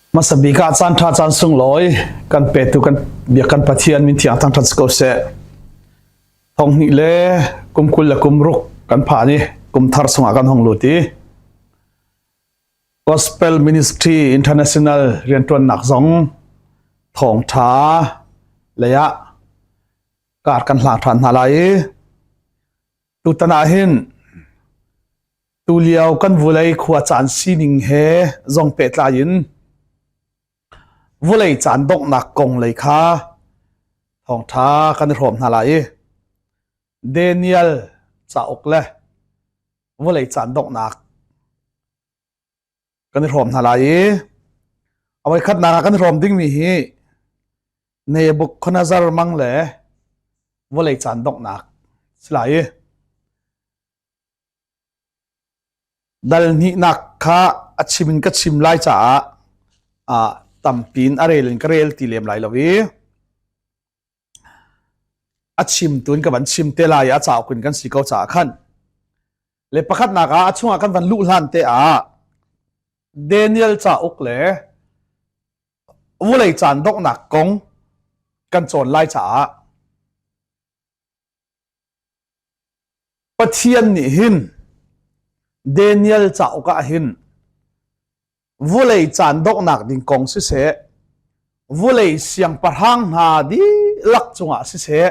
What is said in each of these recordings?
Hmasa bik ah caan ṭha caan sunglawi kan petu kan biak kan Pathian min thiang thangṭhat si ko seh. Thonghnih le kum 20 le kum ruk kan phan i kum thar chungah kan hung lut i Gospel Ministry International rianṭuannak zong thawngṭha lei ah kar kan hlang ṭhan hna lai i tutan ah hin Tulio kan vulei khua caan sining he zong pehtlai in vulei caan donghnak kong lei kha thawngṭha kan i hrawm hna lai i Daniel cauk le vulei caan donghnak kan i hrawm hna lai i a voikhatnak ah kan i hrawm dingmi hi Nebuchadnezzar mang le vawlei caan donghnak si lai i Dal hnihnak kha a chim in ka chim lai caah tampi in a rel in ka rel ti lem lai lo i a chimtu in ka van chim te lai i a cauk in kan si ko caah khan le pakhatnak ah a chungah kan van luh hlan te ah Daniel cauk le vulei caan donghnak kong kan cawn lai caah Pathian nih hin Daniel cauk ah hin vulei caan donghnak ding kong siseh, vulei siangpahrang hna dihlak cungah siseh,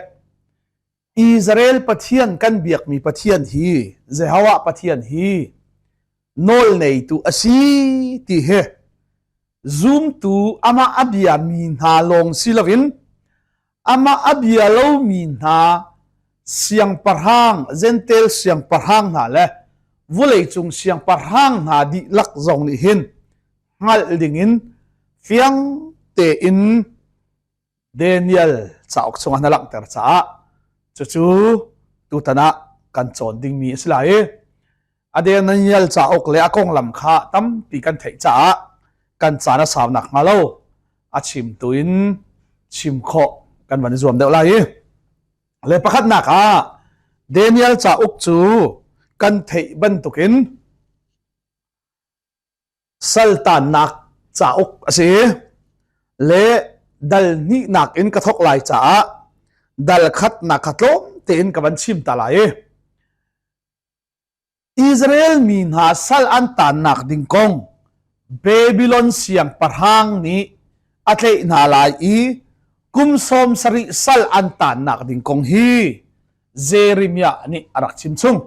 Israel Pathian kan biakmi Pathian hi, Jehovah Pathian hi nawl neitu a si ti hi zumtu amah a biami hna lawng si loin Amah a bia lomi hna siangpahrang, Jentail siangpahrang hna le vawleicung siangpahrang hna dihlak zong nih hin hngalh dingin fiang tein Daniel cauk chungah na langhter caah cucu tutan ah kan cawn dingmi a si lai i a Daniel cauk le a konglam kha tampi kan theih caah kan caan a sau nak hnga lo a chimtu in chim khawh kan van i zuam deuh lai i le pakhatnak ah Daniel cauk cu kan theih bantukin saltannak cauk a si le dal hnihnak in ka thawk lai caah dal khatnak kha tlawm tein ka van chim ta lai i Israel mi hna sal an taannak ding kong Babylon siangpahrang nih a tlaih hna lai i kum 70 sal an taannak ding kong hi Jeremiah nih a rak chimchung.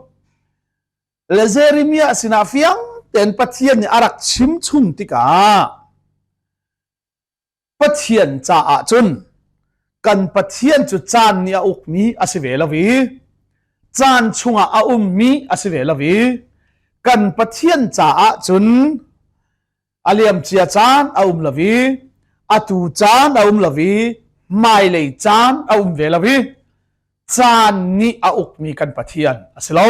Le Jeremiah sinah fiang tein Pathian nih a rak chimchung tikah Pathian caah cun kan Pathian cu caan nih a ukmi a si ve lo i caan chungah a ummi a si ve lo i kan Pathian caah cun a liamcia caan a um lo i atu caan a um lo i hmailei caan a um ve lo i caan nih a ukmi kan Pathian a si lo.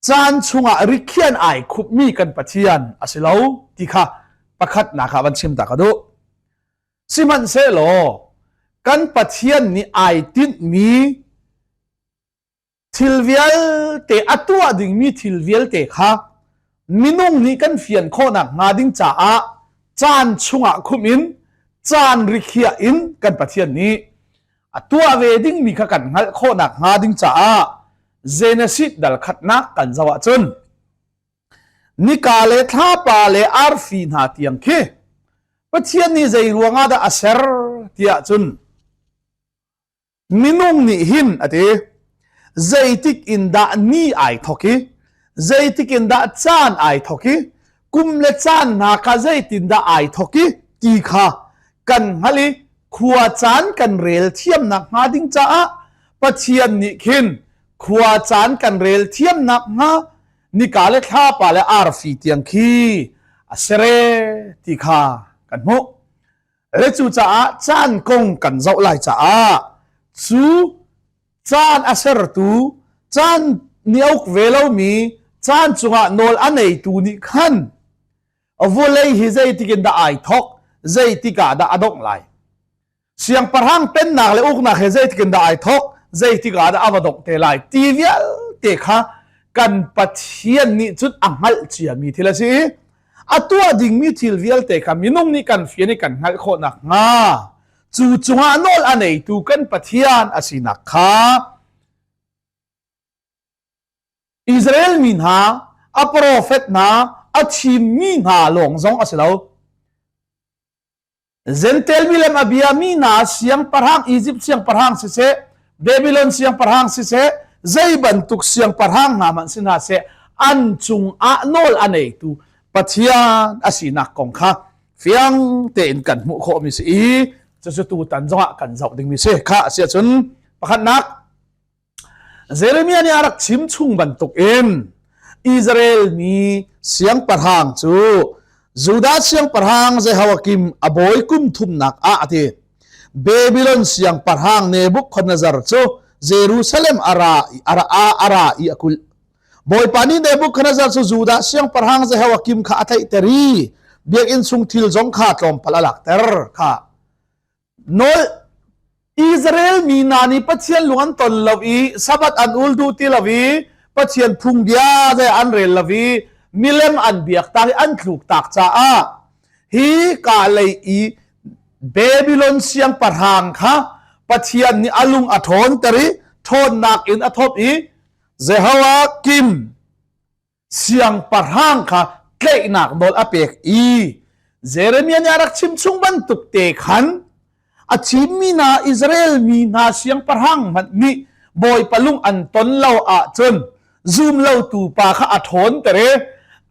Caan chungah rikhian ai khupmi kan Pathian a si lo ti kha pakhatnak ah van chim ta ka duh. Sihmanhsehlaw kan Pathian nih ai tinhmi thil vialte a tuah dingmi thil vialte kha minung nih kan fian khawhnak hnga ding caah caan chungah khumh in caan rikhiah in kan Pathian nih a tuah ve dingmi kha kan hngalh khawhnak hnga ding caah Genesis dal khatnak kan zoh ahcun nika le thlapa le arfi hna tiang khi Pathian nih zei ruangah dah a ser tiah cun minung nih hin a ti zeitik in dah ni ai thok i zeitik in dah caan ai thok i kum le caan hna kha zeitin dah ai thok i ti kha kan hngalh i khua caan kan rel thiamnak hnga ding caah Pathian nih khin khua caan kan rel thiamnak hnga nika le thlapa le arfi tiang khi a sere ti kha kan hmuh. Le cucaah caan kong kan zoh lai caah cu caan a sertu caan nih a uk ve lomi caan cungah nawl a neitu nih khan Vawlei hi zeitik in dah ai thawk, zeitik ah dah a dongh lai? Siangpahrang pennak le uknak he zeitik in dah ai thawk, zeitik ah dah a va dongh te lai? Ti vialte kha kan Pathian nih cun a hngalh ciami thil a si. A tuah dingmi thil vialte kha minung nih kan fian i kan hngalh khawh nakhnga cu cungah nawl a neitu kan Pathian a sinak kha Israel mi hna, a profet hna, a thimmi hna lawng zong a si lo. Jentail milem a biami hna siangpahrang Izipt siangpahrang siseh, Babylon siangpahrang siseh, zei bantuk siangpahrang hna hmanh si hna seh, an cungah nawl a neitu Pathian a sinak kong kha fiang tein kan hmuh khawhmi si i cucu tutan zongah kan zoh dingmi si. Kha a si ahcun pakhatnak Jeremiah nih a rak chim chung bantukin Israel mi siangpahrang cu Judah siangpahrang Jehoiakim a bawi kum thumnak ah a ti. Babylon siangpahrang Nebuchadnezzar cu Jerusalem a ra a ra a ra i a kulh. Bawipa nih Nebuchadnezzar cu Judah siangpahrang Jehoiakim kha a tlaihter i biakinn chung thil zong kha tlawmpal a lakter kha. Nawl Israel mi hna nih Pathian lung an ton lo i Sabbath an ul duh ti lo i Pathian phungbia zei an rel lo i milem an biak tak i an tluk tak caah hi ka lei i Babylon siangpahrang kha Pathian nih a lung a ṭhawnter i ṭhawnnak in a thawp i Jehoiakim siangpahrang kha tlaihnak nawl a pek i Jeremiah nih a rak chim chung bantuk te khan a chimmi hna Israel mi hna siangpahrang hmanh nih Bawipa lung an ton lo ahcun zum lotu pa kha a ṭhawnter i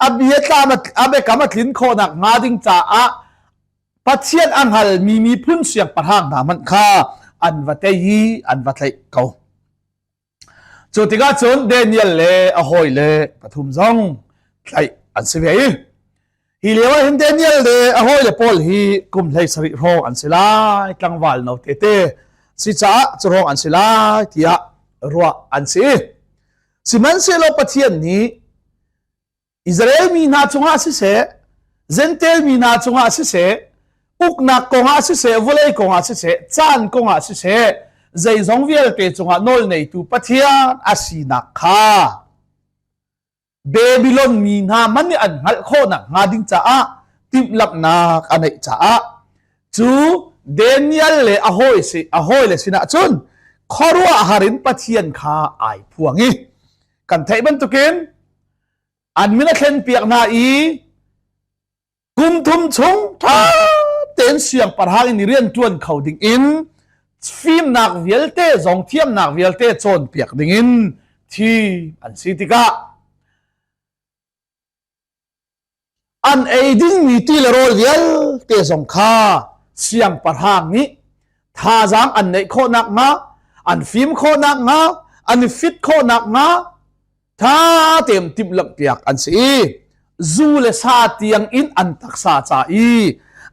a biatlam a biakam a tlin khawhnak hnga ding caah Pathian a hngalmi miphun siangpahrang hna hmanh kha an va tei i an va tlaih ko. Cu tikah cun Daniel le a hawile pathum zong tlaih an si ve i hi lio ah hin Daniel le a hawile pawl hi kum 17 hrawng an si lai, tlangval no tete si caah cu hrawng an si lai tiah ruah an si. Sihmanhsehlaw Pathian nih Israel mi hna cungah siseh, Jentail mi hna cungah siseh, uknak kongah siseh, vawlei kongah siseh, caan kongah siseh, zeizong vialte cungah nawl neitu Pathian a sinak kha Babylon mi hna man nih an hngalh khawhnak hnga ding caah timhlamhnak a neih caah cu Daniel le a hawi si a hawile sinah cun khuaruahhar in Pathian kha ai phuang i kan theih bantukin an min a thlenpiak hna i kum thum chung ṭha tein siangpahrang in rian ṭuan kho ding in fimnak vialte zong thiamnak vialte cawnpiak ding in thi an si tikah an ei dingmi ti le rawl vialte zong kha siangpahrang nih thazaang an neih khawh nakhnga an fim khawh nakhnga an i fit khawh nakhnga tha tein timhlamhpiak an si i zu le sa tiang in an taksa ca i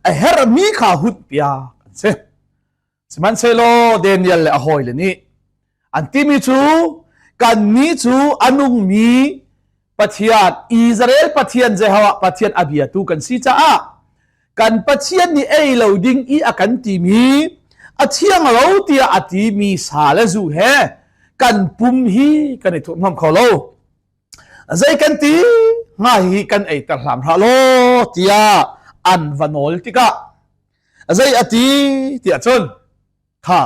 a herhmi kha hunpiak an si. Sihmanhsehlaw Daniel le a hawile nih an timi cu kannih cu a nungmi Pathian Israel Pathian Jehovah Pathian a biatu kan si caah kan Pathian nih ei lo ding i a kan timi a thiang lo tiah a timi sa le zu he kan pum hi kan i thurhhnawm kho lo. Zei kan ti hnga hi kan eiter hlam hlah law tiah an va nawl tikah zei a ti tiah cun kha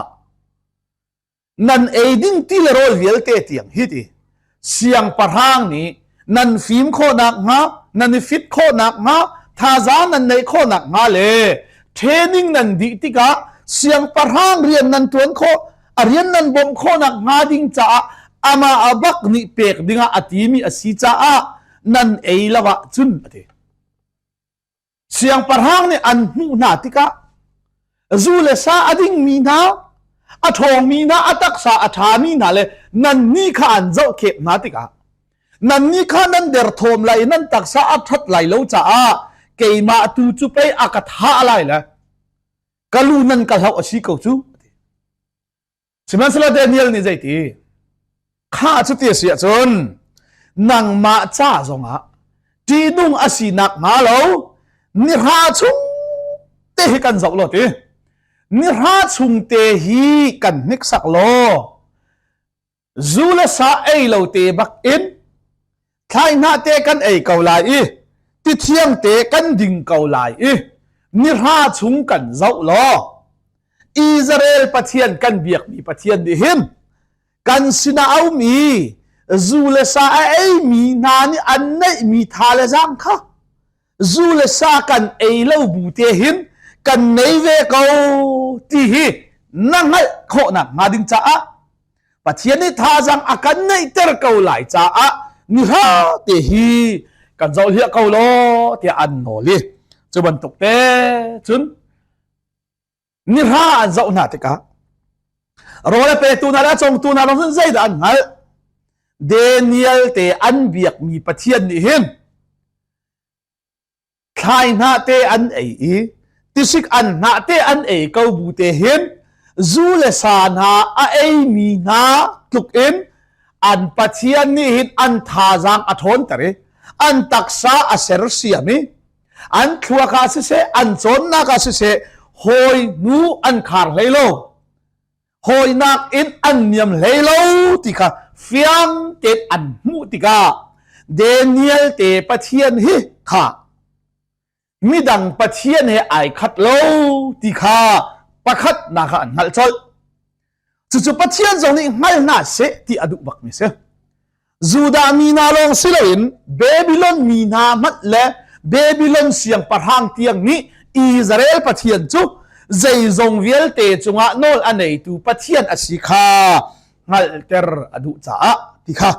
nan ei ding ti le rawl vialte tiang hi ti siangpahrang nih nan fim khawhnak hnga nan i fit khawhnak hnga thazaang nan neih khawhnak hnga le training nan dih tikah siangpahrang rian nan tuan khawh a rian nan bawmh khawhnak hnga ding caah amah a bak nih pek dingah a timi a si caah nan ei lo ah cun a ti Siangpahrang nih an hmuh hna tikah zu le sa a dingmi hna, a ṭhawngmi hna, a taksa a ṭhami hna le nannih kha an zohkhenh hna tikah nannih kha nan derthawm lai i nan taksa a ṭhat lai lo caah keimah tu cu pei a ka thah lai le ka lu nan ka hloh a si ko cu. Sihmanhsehlaw Daniel nih zeiti? Kha cu ti a si ahcun nangmah ca zongah ṭihnung a si nakhnga lo nihra chung te hi kan zoh law ti. Nihra chung te hi kan hniksak law zu le sa ei lo te bak in thlai hnah te kan ei ko lai i. Ti thiang te kan ding ko lai i nihra chung kan zoh law Israel Pathian kan biakmi Pathian nih hin kan sinah a um i zu le sa a eimi hna nih an neihmi tha le zaang kha zu le sa kan ei lo bu te hin kan nei ve ko ti hi na hngalh khawhnak hnga ding caah Pathian nih thazaang a kan neihter ko lai caah nihra te hi kan zoh hliah ko law tiah an nawl i cu bantuk te cun nihra an zoh hna tikah rawl a petu hna le a congtu hna lawng cun zeidah an hngalh Daniel te an biakmi Pathian nih hin thlai hnah te an ei i tisik an hnah te an ei ko bu te hin zu le sa hna a eimi hna tluk in an Pathian nih hin an thazaang a ṭhawnter i an taksa a sersiam i an thluak ah siseh an cawnnak ah siseh hawi hnu an khar hlei lo hawinak in an niam hlei lo ti kha fiang tein an hmuh tikah Daniel te Pathian hi kha midang Pathian he ai khat lo ti kha pakhat nak ah an hngalh colh. Cucu Pathian zong nih hngal hna seh ti a duh bakmi si. Judah mi hna lawng si loin Babylon mi hna hmanh le Babylon siangpahrang tiang nih Israel Pathian cu zeizong vialte cungah nawl a neitu Pathian a si kha hngalhter a duh caah ti kha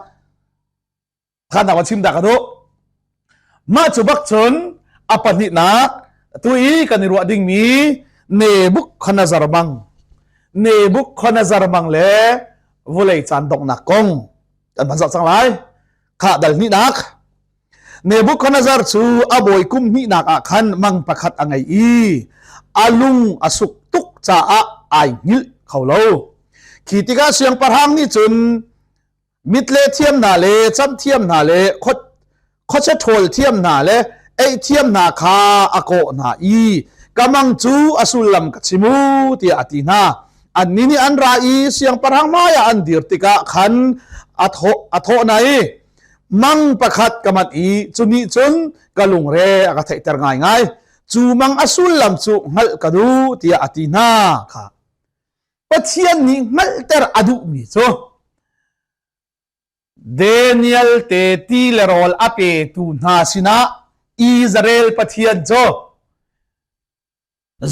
kha na chim dah ka duh. Mah cu bak cun a pahnihnak tu i kan i ruah dingmi Nebuchadnezzar mang Nebuchadnezzar mang le vulei caan donghnak kong kan van zoh cang lai. Kha dal hnihnak Nebuchadnezzar cu a bawi kum hnihnak ah khan mang pakhat a ngei i a lung a suk tuk caah ai hngilh kho lo. Khi tikah siangpahrang nih cun Mitle thiam hna le camh thiam hna le khuachia ṭhawl thiam hna le eih thiam hna kha a kawh hna i ka mang cu a sullam ka chim u tiah a ti hna. Annih nih an ra i siangpahrang hmaiah an dir tikah khan a thawh a thawh hna i mang pakhat ka manh i cu nih cun ka lungre a ka theihter ngaingai. Cu mang a sullam cu hngalh ka duh tiah a ti hna kha. Pathian nih hngalhter a duhmi cu Daniel te ti le rawl a petu hna sinah Israel Pathian cu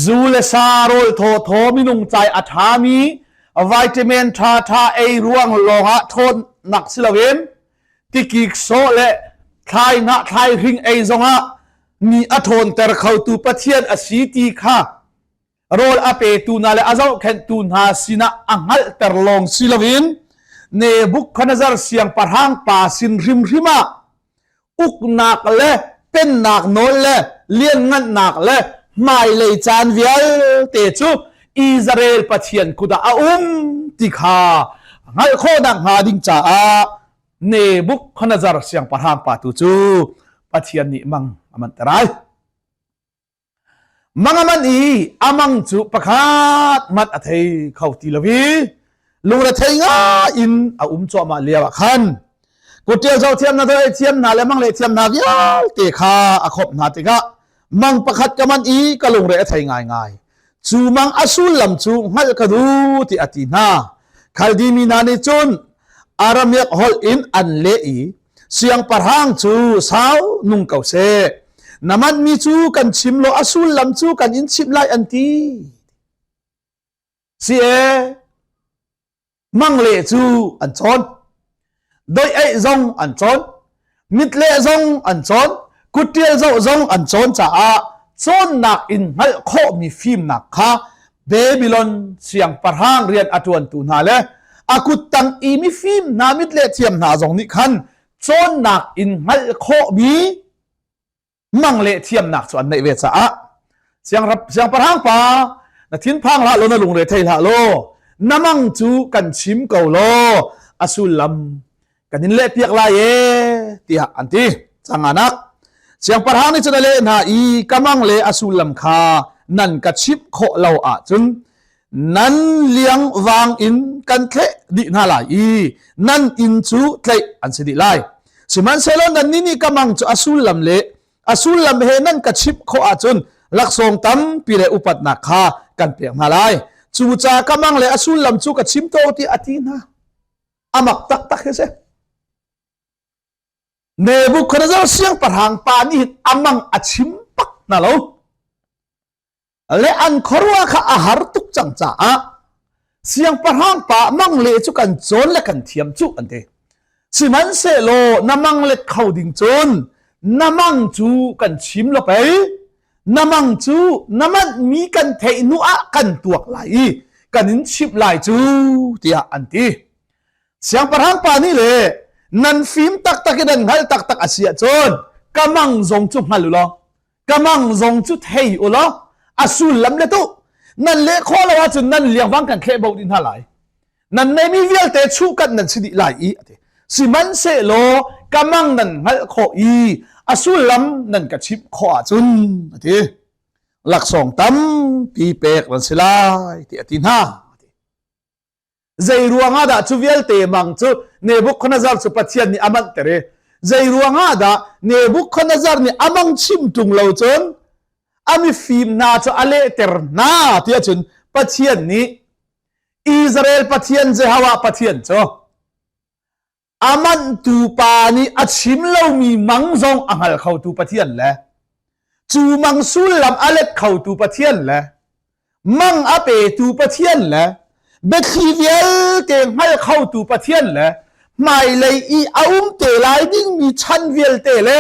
zu le sa rawl thawthaw minung cai a ṭhami vitamin ṭhaṭha ei ruang lawngah ṭhawnnak si loin tikik sawh le thlai hnah thlai hring ei zongah mi a ṭhawnter khotu Pathian a si ti kha rawl a petu hna le a zohkhenhtu hna sinah a hngalhter lawng si loin Nebuchadnezzar siangpahrang pa sin hrimhrim ah uknak le pennak nawl le lianngannak le hmailei caan vialte cu Israel Pathian kut ah a um ti kha hngalh khawhnak hnga ding caah Nebuchadnezzar siangpahrang pa tu cu Pathian nih mang a manhter ai. Mang a manh i a mang cu pakhat hmanh a thei kho ti lo i lungrethei ngai in a um cuahmah lio ah khan kutṭial zoh thiam hna doi thiam hna le mang le thiam hna vialte kha a khawmh hna tikah mang pakhat ka manh i ka lungre a thei ngaingai. Cu mang a sullam cu hngalh ka duh ti a ti hna. Khaldi mi hna nih cun Aramiak holh in an leh i Siangpahrang cu sau nung ko seh. Na manhmi cu kan chim law a sullam cu kan in chimh lai an ti. Si e, mang le cu an cawn. Doih eih zong an cawn. Mitleh zong an cawn. Kutṭial zoh zong an cawn caah cawnnak in hngalh khawhmi fimnak kha Babylon siangpahrang rian a ṭuantu hna le a kuttang i mifim hna mit le thiam hna zong nih khan cawnnak in hngalh khawhmi mang le thiamnak cu an neih ve caah siangpahrang pa na thinphang hlah law na lungre thei hlah law na mang cu kan chim ko law a sullam kan in lehpiak lai e tiah an ti canganak siangpahrang nih cun a leh hna i ka mang le a sullam kha nan ka chimh khawh lo ahcun nan liang vang in kan thleh dih hna lai i nan inn cu tlaih an si dih lai sihmanhsehlaw nannih nih ka mang cu a sullam le A sullam he nan ka chimh khawh ahcun laksawng tampi le upatnak kha kan pek hna lai. Cu ca ka mang le a sullam cu ka chim to ti a ti hna. Amak taktak hi si. Nebuchadnezzar siangpahrang pa nih a mang a chim bak hna lo. Le an khuaruah kha a har tuk cang caah siangpahrang pa mang le cu kan cawn le kan thiam cu an ti. Sihmanhsehlaw na mang let kho ding cun na mang cu kan chim lo pei. Na mang cu na manhmi kan theih hnu ah kan tuak lai i kan in chimh lai cu tiah an ti. Siangpahrang pa nih le nan fim taktak i nan hngalh taktak a si ahcun ka mang zong cu hngal u law ka mang zong cu thei u law a sullam le tu nan leh khawh lo ahcun nan liangvang kan thleh bo dih hna lai nan neimi vialte chuhkanh nan si dih lai i a ti sihmanhsehlaw ka mang nan hngalh khawh i a sullam nan ka chimh khawh ahcun a ti laksawng tampi pek nan si lai ti a ti hna Zei ruangah dah cu vialte mang cu Nebuchadnezzar cu Pathian nih a manhter i zei ruangah dah Nebuchadnezzar nih a mang chim ṭung lo cun a mifim hna cu a lehter hna tiah cun Pathian nih Israel Pathian Jehovah Pathian cu a manhtu pa nih a chim lomi mang zong a hngal khotu Pathian le cu mang sullam a let khotu Pathian le mang a petu Pathian le biathli vialte hngal khotu Pathian le hmailei i a um te lai dingmi chan vialte le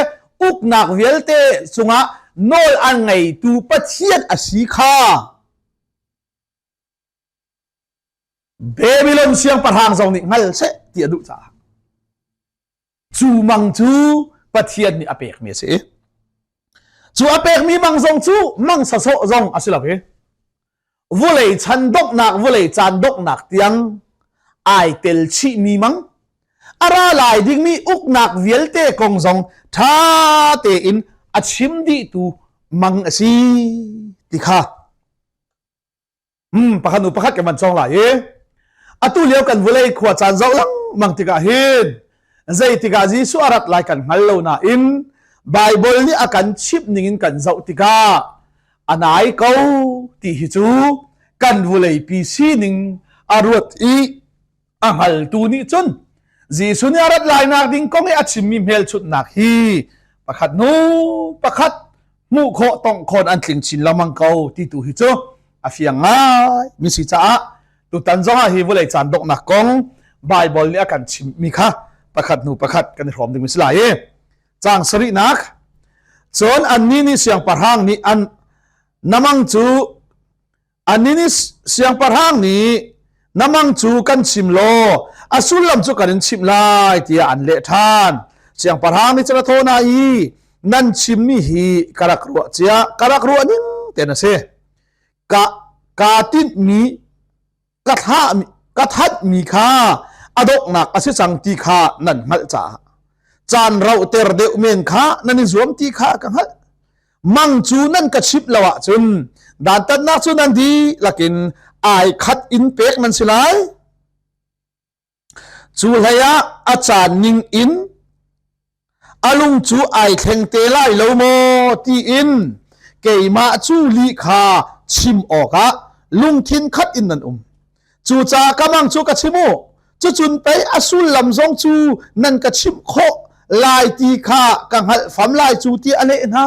uknak vialte cungah nawl a ngeitu Pathian a si kha Babylon siangpahrang zong nih hngal seh ti a duh caah cu mang cu Pathian nih a pekmi a si. Cu a pekmi mang zong cu mang sasawh zong a si lo i vulei chan donghnak vulei caan donghnak tiang ai tel chihmi mang a ra lai dingmi uknak vialte kong zong ṭha tein a chim dihtu mang a si ti kha Pakhat nu pakhat kan van cawng lai i atu lio kan vulei khua caan zoh lengmang tikah hin zeitikah Jesuh a rat lai kan hngal lo nain Baibal nih a kan chimh ning in kan zoh tikah a nai ko ti hi cu kan vuleipi sining a ruat i a hngaltu nih cun Jesuh nih a rat lainak ding kong i a chimmi hmelchunhnak hi pakhat hnu pakhat hmuh khawh tongh khawn an tling chin lengmang ko ti tu hi cu a fiang ngai mi si caah tutan zongah hi vawlei caan donghnak kong Baibal nih a kan chimmi kha pakhat hnu pakhat kan i hrawm ding mi si lai i caang sarihnak cun annih nih siangpahrang nih an namang cu Annih nih siangpahrang nih na mang cu kan chim law a sullam cu kan in chimh lai tiah an leh ṭhan. Siangpahrang nih cun a thawh hna i nan chimmi hi ka rak ruah cia ka rak ruah ning ten a si. Ka kaa tinhmi ka thlahmi ka thanhmi kha a donghnak a si cang ti kha nan hngalh caah caan rauhter deuh men kha nan i zuam ti kha ka hngalh. Mang cu nan ka chimh lo ahcun dantatnak cu nan dihlak in ai khat in pek nan si lai. Cu hlei ah a caan ning in a lung cu ai thleng te lai lo maw tiin keimah cu lih kha chim awkah lungthin khat in nan um. Cucaah ka mang cu ka chim u. Cucun pei a sullam zong cu nan ka chimh khawh lai ti kha ka hngalh fam lai cu ti a leh hna.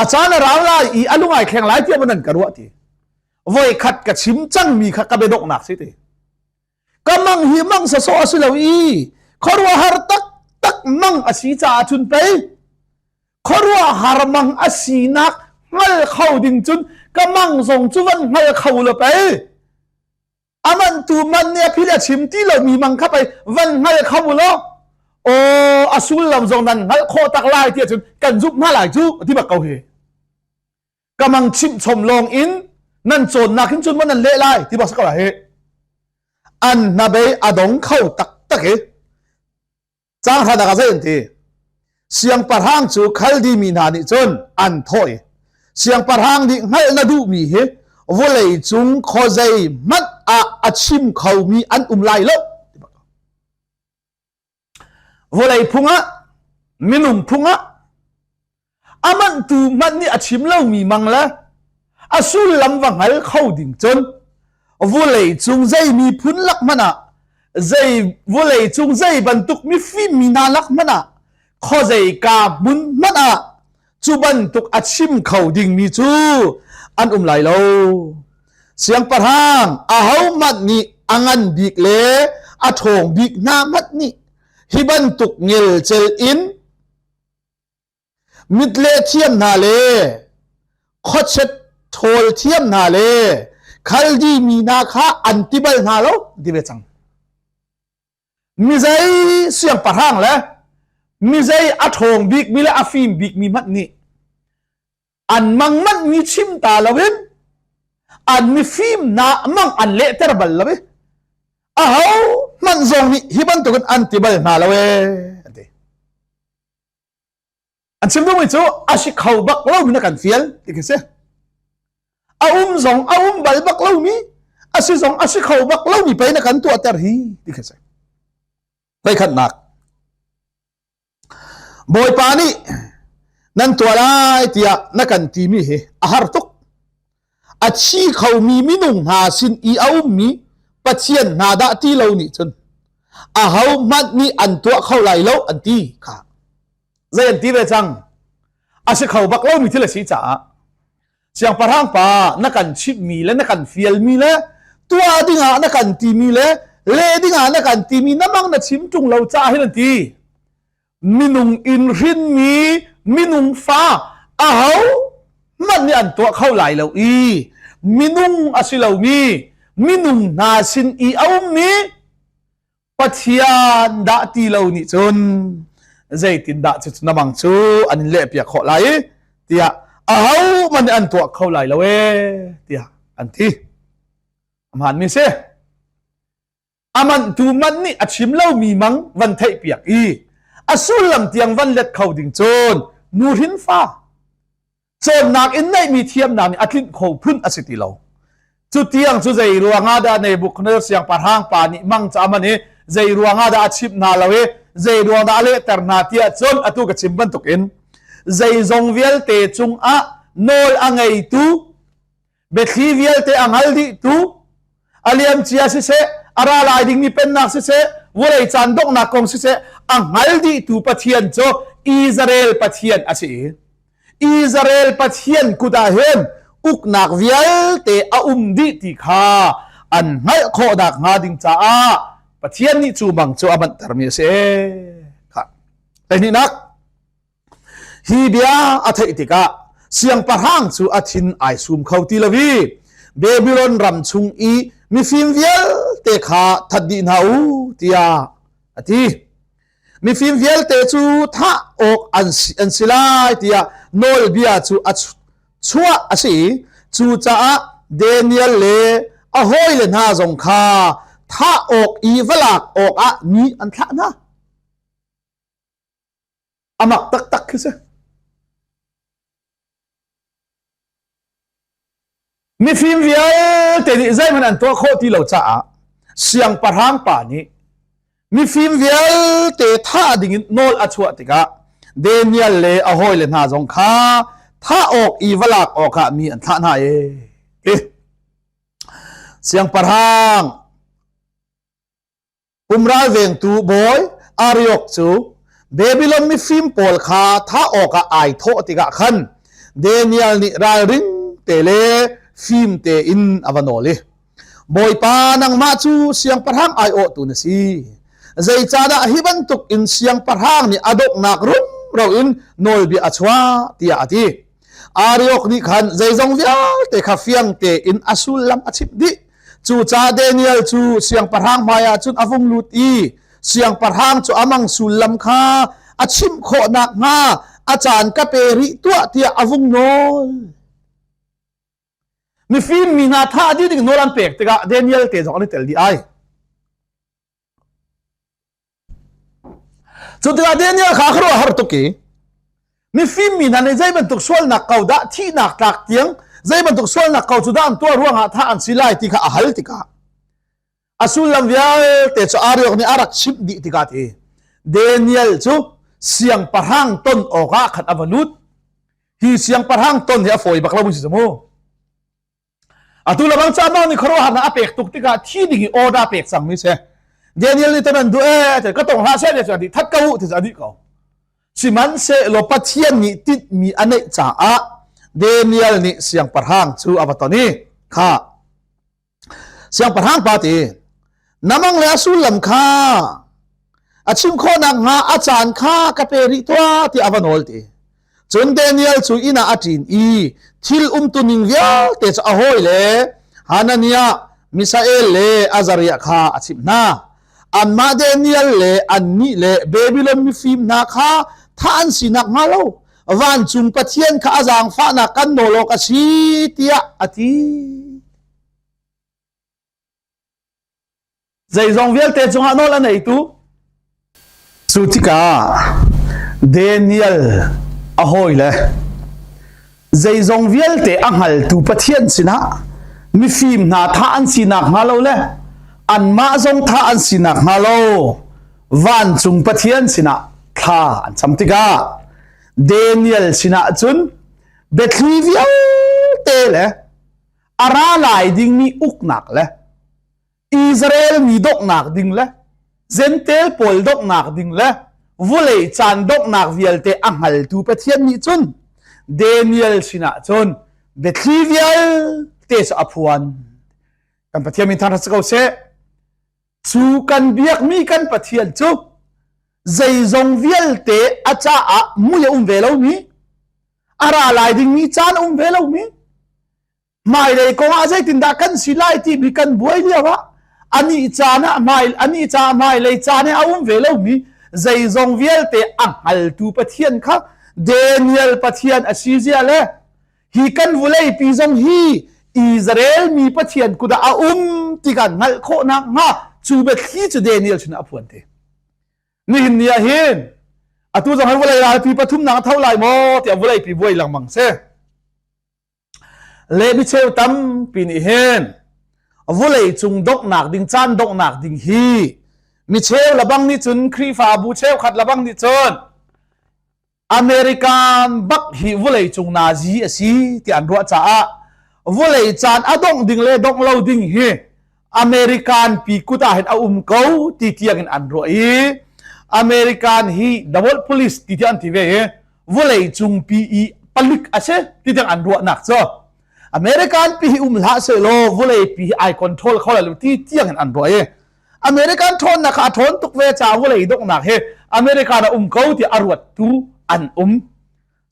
A caan a rau lai i a lung ai thleng lai tiah nan ka ruah ti. Voi khat ka chim cangmi kha ka biadonghnak si ti. Ka mang hi mang sawsawh a si lo i khuaruahhar taktak mang a si caah cun pei khuaruahhar mang a sinak hngal kho ding cun ka mang zong cu van hngal kho lo pei a man tu man nih a phil a chim ti lo mi mang kha pei van hngal kho law aw a sullam zong nan hngalh khawh tak lai ti ahcun kan zumh hna lai cu ti bak ko hi ka mang chimh chom lawng in nan cawnnak hin cun maw nan leh lai ti bak si ko lai hi an hnabei a dong kho taktak i Caang hranak ah zei an ti? Siangpahrang cu Khaldi mi hna nih cun an thawh i siangpahrang nih hngalh na duhmi hi vawlei cung khuazei hmanh ah a chim khomi an um lai lo. Vawlei phung ah, minung phung ah. A manhtu hmanh nih a chim lomi mang le a sullam va hngal kho ding cun vulei cung zei miphun lak hmanh ah zei vulei cung zei bantuk mifim mi hna lak hmanh ah khuazei ka hmun hmanh ah cu bantuk a chim kho dingmi cu an um lai lo. Siangpahrang ahohmanh nih a ngan bik le a ṭhawng bik hna hmanh nih hi bantuk ngelcel in mitleh thiam hna le khuachet ṭhawl thiam hna le Khaldi mi hna kha an ti bal hna lo ti ve cang. Mizei siangpahrang le mizei a ṭhawng bikmi le a fim bikmi hmanh nih an mang manh mi chim ta loin an mifim na mang an lehter bal lo i aho hmanh zong nih hi bantukin an ti bal hna lo ee an ti. An chim duhmi cu a si kho bak lomi na kan fial ti khi si. A um zong a um bal bak lomi, a si zong a si kho bak lomi pei na kan tuahter hi ti khi si. Voikhatnak. Bawipa nih nan tuah lai tiah na kan timi hi a har tuk. A thi khomi minung hna sin i a ummi Pathian hna dah ti lo nih cun aho hmanh nih an tuah kho lai lo an ti kha. Zei an ti ve cang? A si kho bak lomi thil a si caah siangpahrang pa na kan chimhmi le na kan fialmi le tuah dingah na kan timi le leh dingah na kan timi na mang na chim ṭung lo caah hin an ti. Minung in hrinmi minung fa aho hmanh nih an tuah kho lai lo i minung a si lomi minung hna sin i a ummi Pathian dah ti lo nih cun zeitindah cu na mang cu an in lehpiak khawh lai i tiah ahohmanh nih an tuah kho lai lo ee tiah an ti. A hmaanmi si. A manhtu man nih a chim lomi mang van theihpiak i a sullam tiang van let kho ding cun nuhrin fa cawnnak in neihmi thiamnak nih a tlinh kho phun a si ti lo. Cu tiang cu zei ruangah dah Nebuchadnezzar siangpahrang pa nih mang ca man i zei ruangah dah a chimh hna lo i zei ruang dah a lehter hna tiah cun atu ka chim bantukin zeizong vialte cungah nawl a ngeitu biathli vialte a hngal dihtu a liamcia siseh a ra lai dingmi pennak siseh vawlei caan donghnak kong siseh a hngal dihtu Pathian cu Israel Pathian a si i Israel Pathian kut ah hin uknak vialte a um dih ti kha an hngalh khawh nakhnga ding caah Pathian nih cu bang cu a manhtermi a si. Kha. Hleihhnihnak Hi bia a theih tikah siangpahrang cu a thin ai sum kho ti lo i Babylon ram chung i mifim vialte kha that dih hna u tiah a ti. Mifim vialte cu thah awk an si, an si lai tiah nawlbia cu a chuah a si i cucaah Daniel le a hawile hna zong kha thah awk i va lak awkah mi an thlah hna. A mak taktak khi si. Mifim vialte nih zeihmanh an tuah khawh ti lo caah siangpahrang pa nih mifim vialte thah dingin nawl a chuah tikah Daniel le a hawile hna zong kha thah awk i va lak awkah mi an thlah hna e. Siangpahrang Pumral vengtu bawi Ariok cu Babylon mifim pawl kha thah awkah ai thawh tikah khan Daniel nih ralring te le fim tein a va nawl i Bawipa nangmah cu siangpahrang aiawhtu na si. Zeicahdah hi bantuk in siangpahrang nih a donghnak rumro in nawlbia a chuah tiah a ti. Ariok nih khan zeizong vialte kha fiang tein a sullam a chimh dih. Cucaah Daniel cu siangpahrang hmaiah cun a vung lut i siangpahrang cu a mang sullam kha a chimh khawh nakhnga a caan ka pe rih tuah tiah a vung nawl. Mifim mi hna thah dih ding nawl an pek tikah Daniel te zong an i tel dih ai. Cu tikah Daniel kha a har tuk i mifim mi hna nih zei bantuk sualnak ko dah thihnak tlak tiang zei bantuk sualnak ko cu dah an tuah ruangah thah an si lai ti kha a hal tikah a sullam vialte cu Ariok nih a rak chimh dih tikah ti Daniel cu siangpahrang ton awkah khan a va lut. Hi siangpahrang ton hi a fawi bak lo mun si mu. Atu labang ca mang nih khuaruahharnak a pek tuk tikah thi ding i order pek cangmi si. Daniel nih ton an duh ee ka tong hlah seh ti cu a dih that ko u ti cu a dih ko. Sihmanhsehlaw Pathian nih tinhmi a neih caah Daniel nih siangpahrang cu a va ton i kha Siangpahrang pa ti na mang le a sullam kha a chim khawh nakhnga a caan kha ka pe rih tuah tiah a va nawl ti. Cun Daniel cu inn ah a ṭin i thil umtuning vialte cu a hawile Hananiah, Mishael le Azariah kha a chimh hna. Anmah Daniel le annih le Babylon mifim hna kha thah an si nakhnga lo vancung Pathian kha a zaangfahnak kan nawl awk a si tiah a ti. Zeizong vialte cungah nawl a neitu cu tikah Daniel a hawile zeizong vialte a hngaltu Pathian sinah mifim hna thah an si nakhnga lo le anmah zong thah an si nakhnga lo vancung Pathian sinah thla an cam tikah Daniel sinah cun biathli vialte le a ra lai dingmi uknak le Israel mi donghnak ding le Gentel pawl donghnak ding le vulei caan donghnak vialte a hngaltu Pathian nih cun Daniel sinah cun biathli vialte cu a phuan. Kan Pathian min thangṭhat si ko seh. Cu kan biakmi kan Pathian cu zeizong vialte a caah mui a um ve lomi, a ra lai dingmi caan a um ve lomi, hmailei kong ah zeitindah kan si lai timi kan buai lio ah anih caan ah hmai anih caah hmailei caan ah a um ve lomi zeizong vialte a hngaltu Pathian kha Daniel Pathian a si zia le hi kan vulei pi zong hi Israel mi Pathian kut ah a um ti kan hngalh khawh nakhnga cu biathli cu Daniel sin a phuan te. Nihin ni ah hin atu zong hi vulei ralpi pathumnak a tho lai maw tiah vulei pi buai lengmang si. Le micheu tampi nih hin vulei cung donghnak ding caan donghnak ding hi micheu labang nih cun Khrihfabu cheukhat labang nih cun American bak hi vulei cung nazi a si ti an ruah caah vulei caan a dongh ding le dongh lo ding hi American pi kut ah hin a um ko ti tiang in an ruah i American hi the world police ti tiang an ti ve i vulei cung pi i palik a si ti tiang an ruahnak cu American pi hi um hlah sehlaw vulei pi hi ai control kho lai lo ti tiang in an ruah i American ṭhawnnak kha a ṭhawn tuk ve caah vulei donghnak hi American a um ko ti a ruattu an um.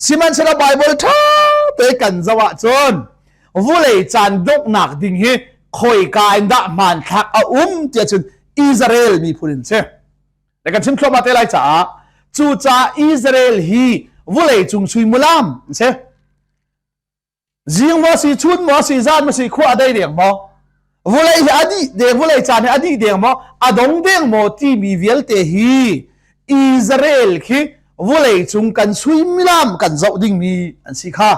Sihmanhsehlaw Bible ṭha te kan zoh ahcun vulei caan donghnak ding hi khoika in dah hmanthlak a um tiah cun Israel miphun in si. Le kan chim thluahmah te lai caah cucaah Israel hi vulei cung suimulam an si. Zing maw si, chun maw si, zan maw si, khua a dei deng maw? Vulei hi a dih deng, vulei caan hi a dih deng maw? A dong deng maw timi vialte hi Israel khi vulei cung kan suimilam kan zoh dingmi an si kha.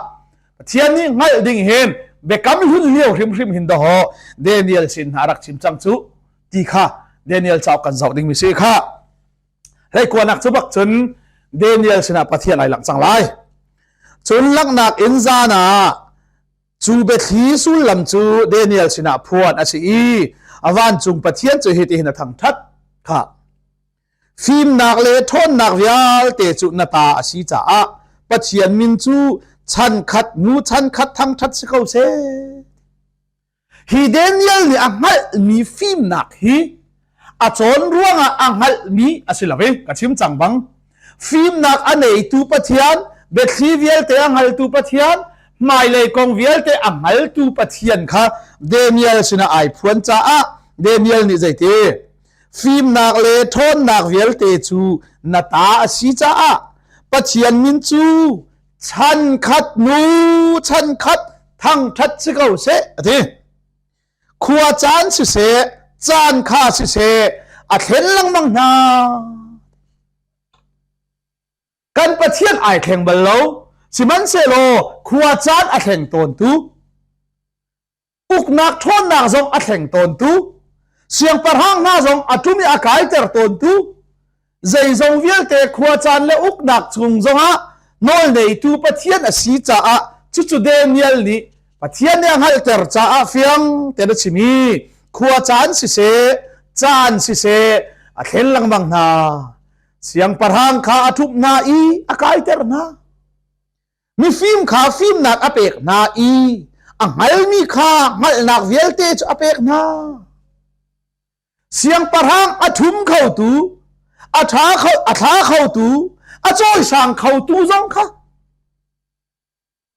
Pathian nih hngalh ding hin biakam hlun lio hrimhrim hin dawh Daniel sin hna rak chim cang cu ti kha Daniel cauk kan zoh dingmi si kha. Hleikuanak cu bak cun Daniel sinah Pathian ai langh cang lai. Cun langhnak in zan ah cu biathli sullam cu Daniel sinah phuan a si i a vancung Pathian cu hitihin a thangṭhat kha. Fimnak le ṭhawnnak vialte cu na ta a si caah Pathian min cu chan khat hnu chan khat thangṭhat si ko seh. Hi Daniel nih a hngalhmi fimnak hi a cawn ruangah a hngalhmi a si lo i ka chim cang bang fimnak a neitu Pathian biathli vialte a hngaltu Pathian hmailei kong vialte a hngaltu Pathian kha Daniel sinah ai phuan caah Daniel nih zeiti fimnak le ṭhawnnak vialte cu na ta a si caah Pathian min cu chan khat nu chan khat thangṭhat si ko seh a ti khua caan siseh caan kha siseh a thlen lengmang hna kan Pathian ai thleng bal lo sihmanhsehlaw khua caan a thleng tawntu uknak ṭhawnnak zong a thleng tawntu siangpahrang hna zong a ṭum i a kaiter tawntu zeizong vialte khuacaan le uknak chung zongah Nawlneitu Pathian a si caah cucu Daniel nih Pathian nih a hngalhter caah fiang tein a chim i khua caan siseh, caan siseh a thlen lengmang hna. Siangpahrang kha a ṭhumh hna i a kaiter hna. Mifim kha fimnak a pek hna i a hngalmi kha hngalhnak vialte cu a pek hna. Siangpahrang a ṭhum khotu, a ṭha kho, a thla khotu, a cawisang khotu zong kha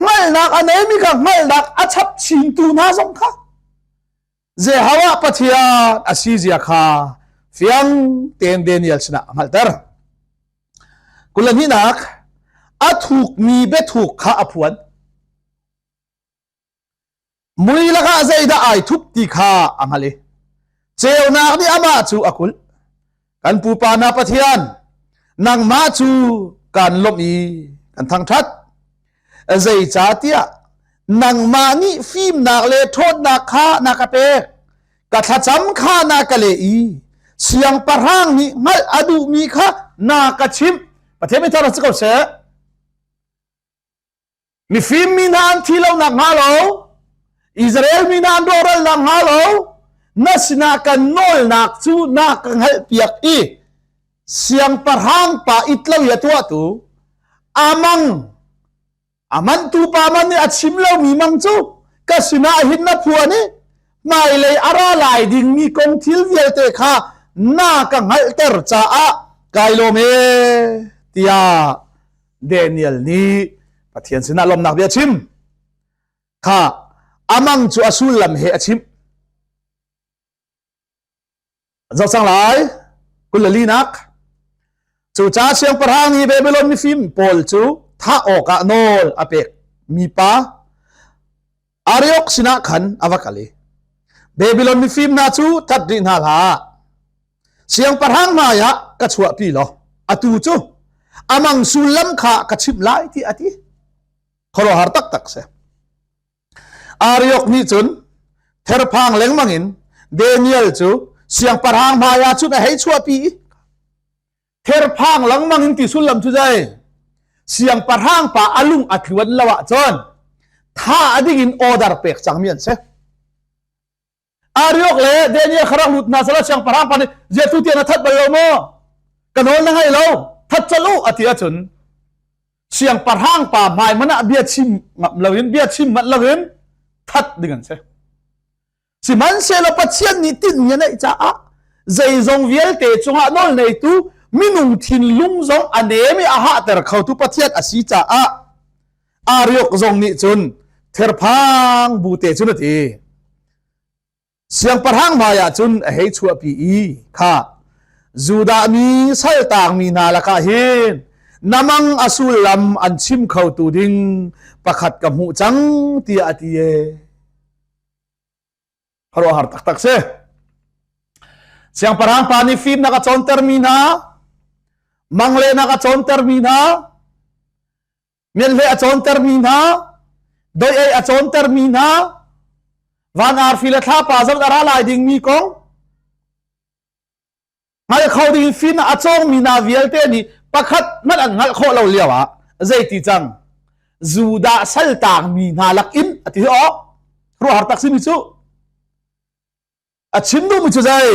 hngalhnak a neimi kha hngalhnak a chap chintu hna zong kha Jehovah Pathian a si zia kha fiang tein Daniel sinah a hngalhter. Kul le hnihnak a thukmi biathuk kha a phuan. Mui lakah zeidah ai thup ti kha a hngalh i ceunak nih amah cu a kulh. Kan pupa hna Pathian, nangmah cu kaan lawmh i kan thangṭhat. Zeicahtiah nangmah nih fimnak le ṭhawnnak kha na ka pek. Ka thlacam kha na ka leh i siangpahrang nih hngalh a duhmi kha na ka chimh. Pathian mi thar si ko seh. Mifim mi hna an thi lo nak hnga lo, Israel mi hna an rawhral nak hnga lo, na sinah kan nawlnak cu na ka hngalhpiak i siangpahrang pa it lo i a tuahtu amang a mantu pa man nih a chim lomi mang cu ka sinah hin na phuan i hmailei a ra lai dingmi kong thil vialte kha na ka hngalhter caah kai lawm e tiah Daniel nih Pathian sinah lawmnak bia chim kha amang cu a sullam he a chimh. Zoh cang lai 24nak Cucaah siangpahrang nih Babylon mifim pawl cu thah awkah nawl a pek mi pa Ariok sinah khan a va kal i Babylon mifim hna cu that rih hna hlah. Siangpahrang hmaiah ka chuahpi law atu cu amang sullam kha ka chimh lai ti a ti. Khuaruahhar taktak si. Ariok nih cun therphang lengmang in Daniel cu siangpahrang hmaiah cun a hei chuahpi i therphang lengmang in ti sullam cu zei siangpahrang pa a lung a tluan lo ahcun tha a ding in order pek cangmi an si. Ariok le Daniel kha rak lut hna sala siangpahrang pa nih ziatu tiang na that bal lo maw? Ka nawl na ngai lo, that colh u a ti ahcun siangpahrang pa hmai man ah bia chim ngam loin bia chim manh loin that ding an si. Sihmanhsehlaw Pathian nih tinhmi a neih caah zeizong vialte cungah nawl neitu minung thinlung zong a nem i a hahter khotu Pathian a si caah Ariok zong nih cun therphang bu te cun a ti. Siangpahrang hmaiah cun a hei chuahpi i kha Judah mi saltaangmi hna lakah hin na mang a sullam an chim khotu ding pakhat ka hmuh cang tiah a ti e. Khuaruahhar taktak si. Siangpahrang pa nih fimnak a cawntermi hna, manglehnak a cawntermi hna, mianhle a cawntermi hna, doi ei a cawntermi hna, van arfi le thlapa zong a ra lai dingmi kong, hngal kho ding fimnak a cawngmi hna vialte nih pakhat hmanh an hngalh khawh lo lio ah zeiti cang Judah saltaangmi hna lakin a ti awk ruahar tak simi cu a chim duhmi cu zei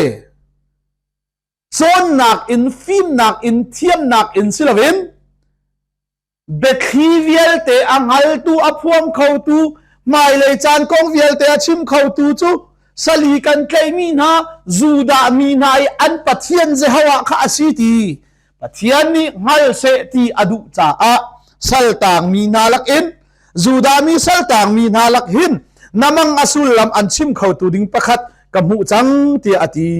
cawnnak in fimnak in thiamnak in si loin biathli vialte a hngaltu a phuang khotu hmailei caan kong vialte a chim khotu cu sali kan tlaihmi hna Judah mi hna i an Pathian Jehovah kha a si ti Pathian nih hngal seh ti a duh caah saltaangmi hna lakin Judah mi saltaangmi hna lak hin na mang a sullam an chim khotu ding pakhat ka hmuh cang tiah a ti.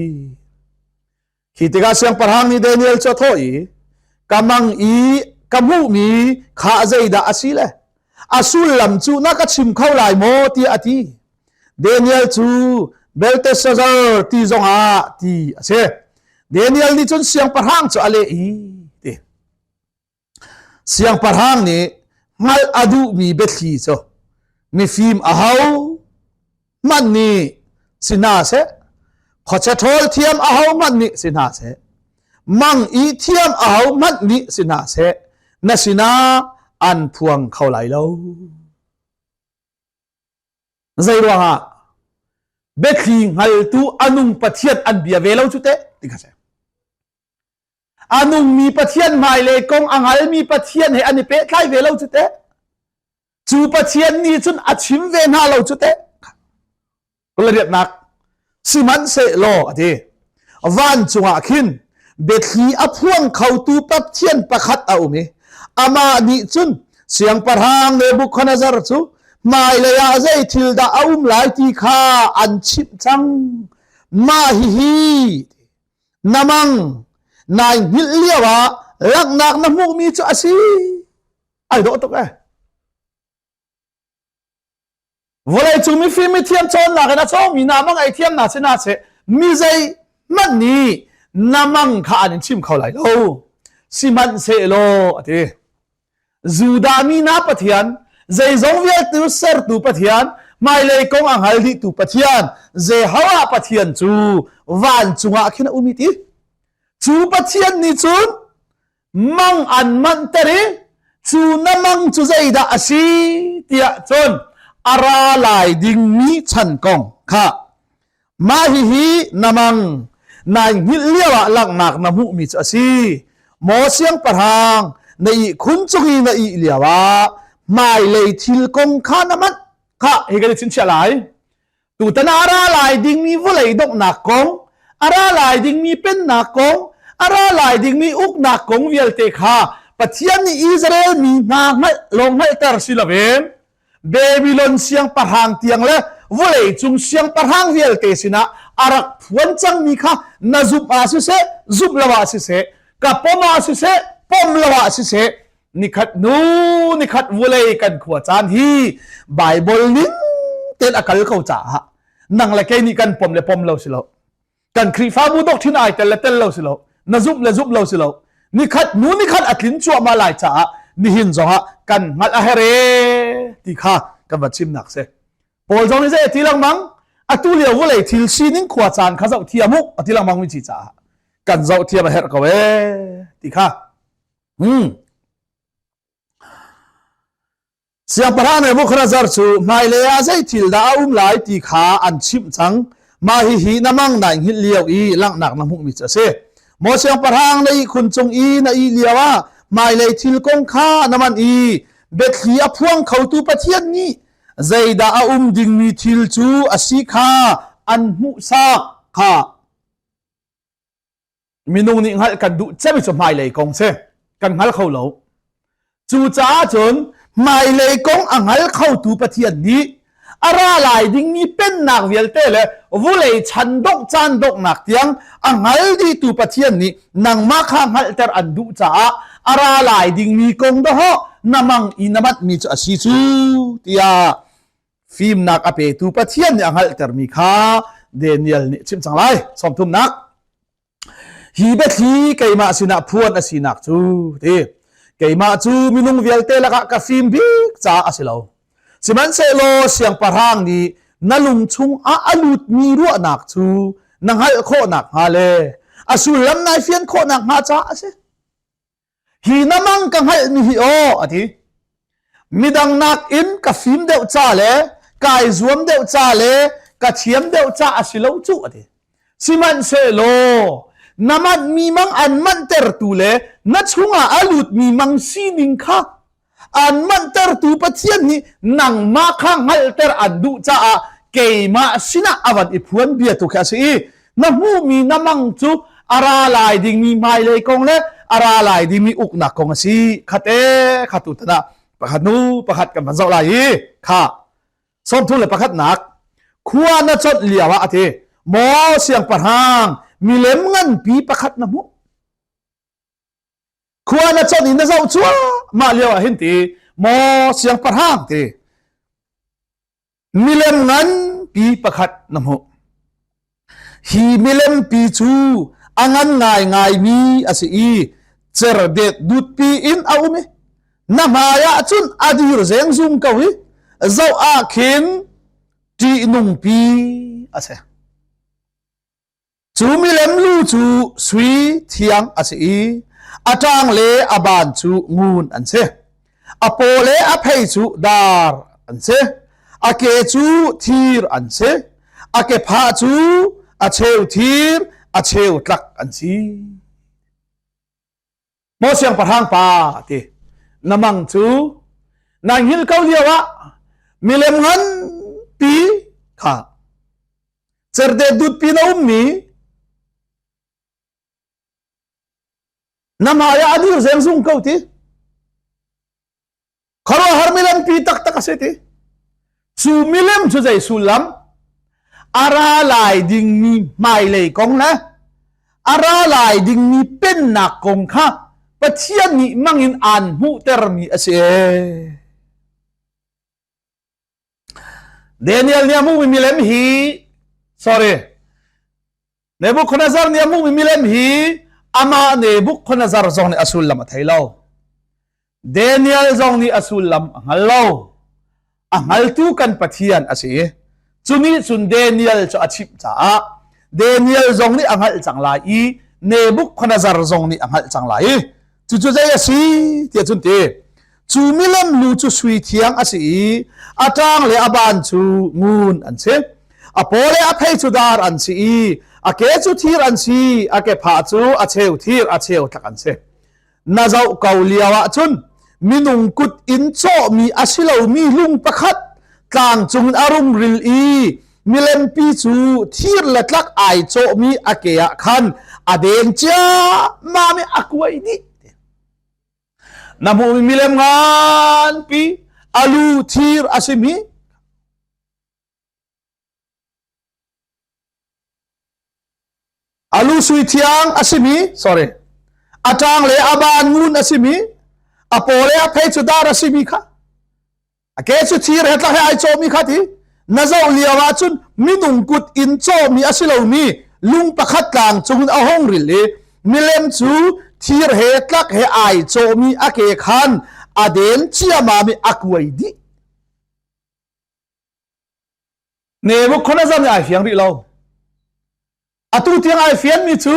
Khi tikah siangpahrang nih Daniel cu a thawh i, Ka mang i ka hmuhmi kha zeidah a si le a sullam cu na ka chim kho lai maw tiah a ti. Daniel cu Belteshazzar ti zongah ti a si. Daniel nih cun siangpahrang cu a leh i ti. Siangpahrang nih hngalh a duhmi biathli cu mifim aho hmanh nih si hna seh, khuachia ṭhawl thiam aho hmanh nih si hna seh, mang i thiam aho hmanh nih si hna seh, na sinah an phuang kho lai lo. Zei ruangah? Biathli hngaltu a nung Pathian an bia ve lo cu teh ti kha si. A nungmi Pathian hmailei kong a hngalmi Pathian he an i pehtlai ve lo cu teh. Cu Pathian nih cun a chim ve hna lo cu teh. Riatnak sihmanhsehlaw a ti vancung ah khin biathli a phuang khotu Pathian pakhat a um i amah nih cun siangpahrang Nebuchadnezzar cu hmailei ah zei thil dah a um lai ti kha an chimh cang. Mah hihi na mang nai hngilh lio ah langhnak na hmuhmi cu a si. Ai dawh tuk eh. Vawleicung mifim mithiam cawnnak in a cawngmi na mang ei thiam na si na seh mi zei hmanh nih na mang kha an in chim kho lai lo. Sihmanhsehlaw a ti. Judah mi na Pathian, zeizong vialte sertu Pathian, hmailei kong a hngal dihtu Pathian, Jehovah Pathian cu vancung ah khin a um i ti. Cu Pathian nih cun mang an manhter i cu na mang cu zeidah a si tiah cun a ra lai dingmi chan kong kha mah hihi na mang nai hngilh lio ah langhnak na hmuhmi cu a si maw siangpahrang na ihkhun cung i na ih lio ah hmailei thil kong kha na manh kha hi kan i chingchiah lai Tutan ah a ra lai dingmi vawlei donghnak kong, a ra lai dingmi pennak kong, a ra lai dingmi uknak kong vialte kha Pathian nih Israel mi hna hngalh lawng hngalhter si loin Babylon siangpahrang tiang le vawlei cung siangpahrang vialte sinah a rak phuan cangmi kha na zumh ah siseh, zumh lo ah siseh, ka pom ah siseh, pom lo ah siseh, nikhat hnu nikhat vulei kan khua caan hi Bible ning tein a kal ko caah nang le kei nih kan pom le pom lo si lo kan Khrihfabu doctrine ai tel le tel lo si lo na zumh le zumh lo si lo nikhat hnu nikhat a tlin cuahmah lai caah nihin zongah kan hngalh a herh e ti kha kan va chimnak si Paul zong nih zei a ti lengmang atu lio vawlei thil sining khua caan kha zoh thiam u a ti lengmang mi ci caah kan zoh thiam a herh ko e ti kha Siangpahrang Nebuchadnezzar cu hmailei ah zei thil dah a um lai ti kha an chimh cang. Mah hihi na mang nai hngilh lio i langhnak na hmuhmi cu a si. Maw siangpahrang na ihkhun cung i na ih lio ah hmailei thil kong kha na manh i biathli a phuang khotu Pathian nih zeidah a um dingmi thil cu a si kha an hmuhsak kha Minung nih hngalh kan duh cemi cu hmailei kong si. Kan hngal kho lo. Cucaah cun hmailei kong a hngal khotu Pathian nih a ra lai dingmi pennak vialte le vulei chan dongh caan donghnak tiang a hngal dihtu Pathian nih nangmah kha hngalhter an duh caah a ra lai dingmi kong dahawh na mang i na manhmi cu a si cu tiah fimnak a petu Pathian nih a hngalhtermi kha Daniel nih chim cang lai. Sawmthumnak. Hi biathli keimah sinah phuan a sinak cu ti keimah cu minung vialte lakah ka fim bik caah a si lo. Sihmanhsehlaw siangpahrang nih na lung chungah a lutmi ruahnak cu na hngalh khawh nakhnga le a sullam nai fian khawh nakhnga caah a si. Hi na mang ka hngalhmi hi aw a ti. Midang nakin ka fim deuh ca le kai zuam deuh ca le ka thiam deuh ca a si lo cu a ti. Sihmanhsehlaw na manhmi mang an manhtertu le na chungah a lutmi mang sining kha an manhtertu Pathian nih nangmah kha hngalhter an duh caah keimah sinah a van i phuan bia tu khi a si i na hmuhmi na mang cu a ra lai dingmi hmailei kong le a ra lai dingmi uknak kong a si khate kha tu tan ah pakhat nu pakhat kan van zoh lai i kha sawmthum le pakhatnak khua na chonh lio ah a ti maw siangpahrang milem nganpi pakhat na hmuh Khua na chawnh in na zoh cuahmah lio ah hin ti maw siangpahrang ti milem nganpi pakhat na hmuh. Hi milem pi cu a ngan ngaingaimi a si i cerdet dutpi in a um i na hmai ah cun a dir zengzung ko i zoh ah khin ṭihnungpi a si. Cu milem lu cu sui thiang a si i a ṭang le a ban cu ngun an si. A paw le a phei cu dar an si. A ke cu thir an si. A kephah cu a cheu thir, a cheu tlak an si. Maw siangpahrang pa ti na mang cu na hngilh ko lio ah milem nganpi kha cerde dutpi na ummi na hmai ah a dir zengzung ko ti khuaruahhar milem pi taktak a si ti cu milem cu zei sullam a ra lai dingmi hmailei kong le a ra lai dingmi pennak kong kha Pathian nih mangin aan hmuhtermi a si. Daniel nih a hmuhmi milem hi sorry Nebuchadnezzar nih a hmuhmi milem hi amah Nebuchadnezzar zong nih a sullam a thei lo. Daniel zong nih a sullam a hngal lo. A hngaltu kan Pathian a si. Cu nih cun Daniel cu a chimh caah Daniel zong nih a hngalh cang lai i Nebuchadnezzar zong nih a hngalh cang lai i cucu zei a si tiah cun ti cu milem lu cu sui thiang a si i a ṭang le a ban cu ngun an si a paw le a phei cu dar an si i a ke cu thir an si a kephah cu a cheu thir a cheu tlak an si na zoh ko lio ah cun minung kut in cawhmi a si lomi lung pakhat tlang cung in a rung ril i milempi cu thir le tlak ai cawhmi a ke ah khan a deng ciammam i a kuai dih. Na hmuhmi milem nganpi a lu thir a simi a lu sui thiang a simi sorry a ṭang le a ban ngun a simi a paw le a phei cu dar a simi kha A ke cu thir he tlak he ai cawhmi kha ti na zoh lio ahcun minung kut in cawhmi a si lomi lung pakhat tlang cungin a hung ril i milem cu thir he tlak he ai cawhmi a ke khan a den ciamam i a kuai dih. Nebuchadnezzar nih ai fiang rih lo. Atu tiang ai fianmi cu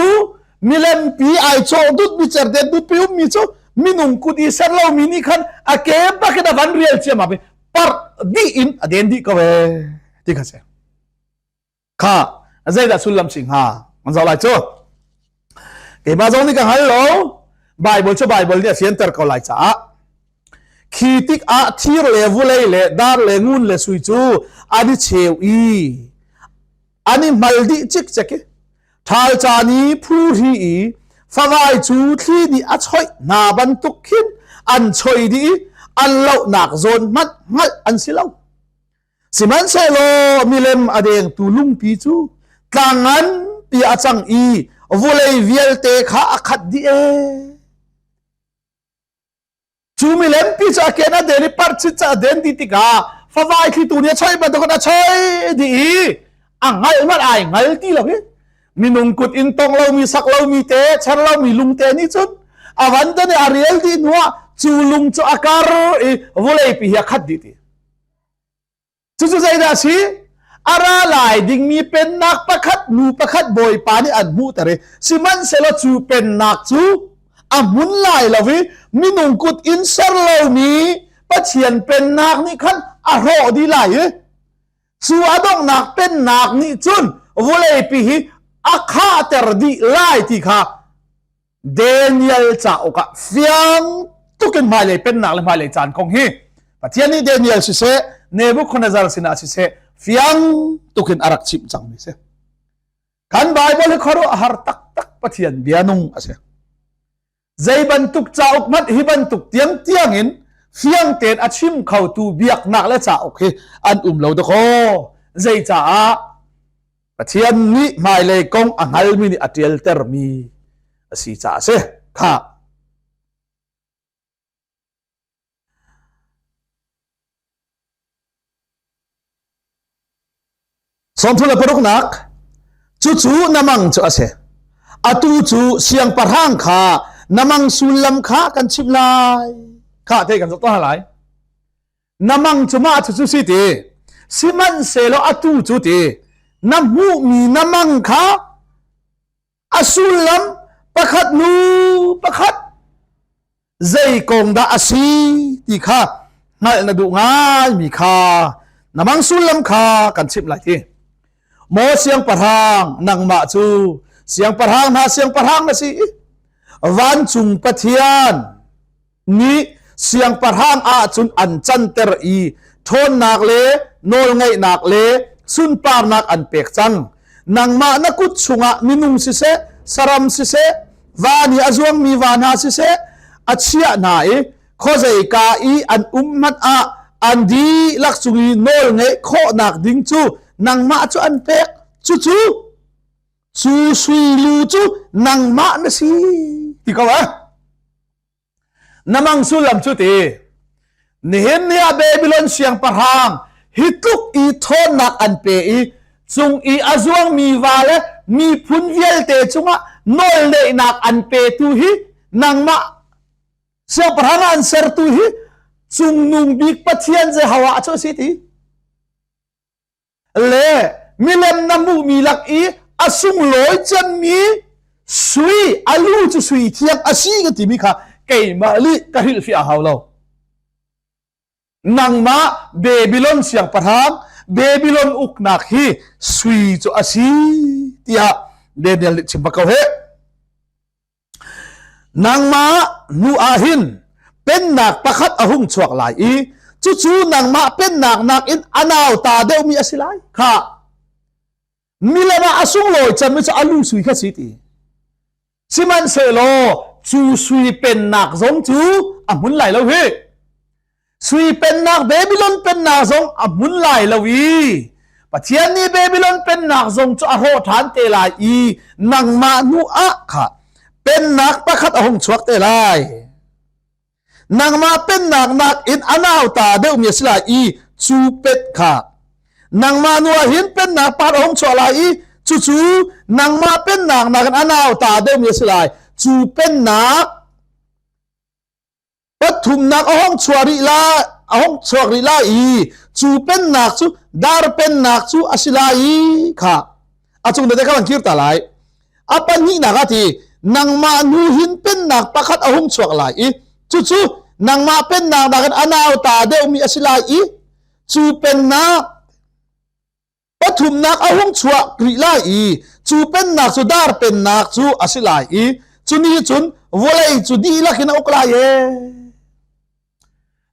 milempi ai cawh dutmi cerdet dutpi ummi cu minung kut i ser lomi nih khan a ke bakin a van rial ciammam i parh dih in a den dih ko ee ti kha si. Kha zeidah sullam si hnga? An zoh lai cu. Keimah zong nih ka hngal lo. Bible cu Bible nih a fianter ko lai caah khi tik ah thir le vulei le dar le ngun le sui cu an i cheu i an i hmal dih cikcek i ṭhal caan i phuhri i favai cu thli nih a choih hna bantuk khin an choi dih i an lohnak zawn hmanh hngalh an si lo. Sihmanhsehlaw milem a dengtu lungpi cu tlang nganpi a cang i vulei vialte kha a khat dih ee. Cu milempi cu a ken a den i parchit cu a den dih tikah favai thlitu nih a choi bantukin a choi dih i a hngalh hmanh ai hngal ti lo hi. Minung kut in tong lomi sak lomi te cher lomi lungte nih cun a van te nih a rial dih hnuah cu lung cu a kar i vawleipi hi a khat dih ti. Cucu zeidah a si? A ra lai dingmi pennak pakhat nu pakhat Bawipa nih an hmuhter i sihmanhsehlaw cu pennak cu a hmun lai lo i minung kut in ser lomi Pathian pennak nih khan a hrawh dih lai i cu a donghnak pennak nih cun vawleipi hi a khahter dih lai ti kha Daniel cauk ah fiang tukin hmailei pennak le hmailei caan kong hi Pathian nih Daniel siseh Nebuchadnezzar sinah siseh fiang tukin a rak chimh cangmi si. Kan Bible hi khuaruah har taktak Pathian bia nung a si. Zei bantuk cauk hmanh hi bantuk tiang tiang in fiang tein a chim khotu biaknak le cauk hi an um lo dakaw. Zei caah Pathian nih hmailei kong a hngalmi nih a ṭialtermi a si caah a si. Khah. Sawmthum le paruknak cucu na mang cu a si. Atu cu siangpahrang kha na mang sullam kha kan chimh lai. Khah te kan zoh tuah lai. Na mang cu mah cu cu si ti sihmanhsehlaw atu cu ti na hmuhmi na mang kha a sullam pakhat nu pakhat. Zei kong dah a si ti kha hngalh na duh ngaimi kha na mang sullam kha kan chimh lai ti. Maw siangpahrang nangmah cu siangpahrang hna siangpahrang na si i vancung Pathian nih siangpahrang ahcun an canter i ṭhawnnak le nawlngeihnak le sunparnak an pek cang. Nangmah na kut chungah minung siseh, saram siseh, van i a zuangmi va hna siseh, a chiah hna i khuazeika i an um hmanh ah an dihlak cung i nawl ngeih khawhnak ding cu nangmah cu an pek. Cucu cu sui lu cu nangmah na si ti ko ah. Na mang sullam cu ti nihin ni ah Babylon siangpahrang hi tluk i ṭhawnnak an pe i cung i a zuangmi va le miphun vialte cungah nawlneihnak an petu hi nangmah siangpahrang ah an sertu hi cungnung bik Pathian Jehovah cu a si ti. Le milem na hmuhmi lak i a sunglawi cemmi sui a lu cu sui thiang a si ka timi kha keimah lih ka hrilhfiah a hau lo. Nangmah Babylon siangpahrang Babylon uknak hi sui cu a si tiah Daniel nih chim bak ko he. Nangmah hnu ah hin pennak pakhat a hung chuak lai i cucu nangmah pennak nakin a nauta deuhmi a si lai. Kha milem ah a sunglawi cemmi cu a lu sui kha si ti. Sihmanhsehlaw cu sui pennak zong cu a hmun lai lo hi. Sui pennak Babylon pennak zong a hmun lai lo i Pathian nih Babylon pennak zong cu a hrawh ṭhan te lai i nangmah hnu ah kha pennak pakhat a hung chuak te lai. Nangmah pennak nakin a nauta deuhmi a si lai i cu pet kha nangmah hnu ah hin pennak pakhat a hung chuak lai i cucu nangmah pennak nakin a nauta deuhmi a si lai. Cu pennak Pathumnak a hong chuah rih lai, a hong chuak rih lai i cu pennak cu dar pennak cu a si lai i kha a cung te kha kan kir ta lai. A pahnihnak ah ti nangmah nu hin pennak pakhat a hung chuak lai i cucu nangmah pennak nakin a nauta deuhmi a si lai i cu pennak Pathumnak a hung chuak rih lai i cu pennak cu dar pennak cu a si lai i cu ni cun vawlei cu dihlak in a uk lai e.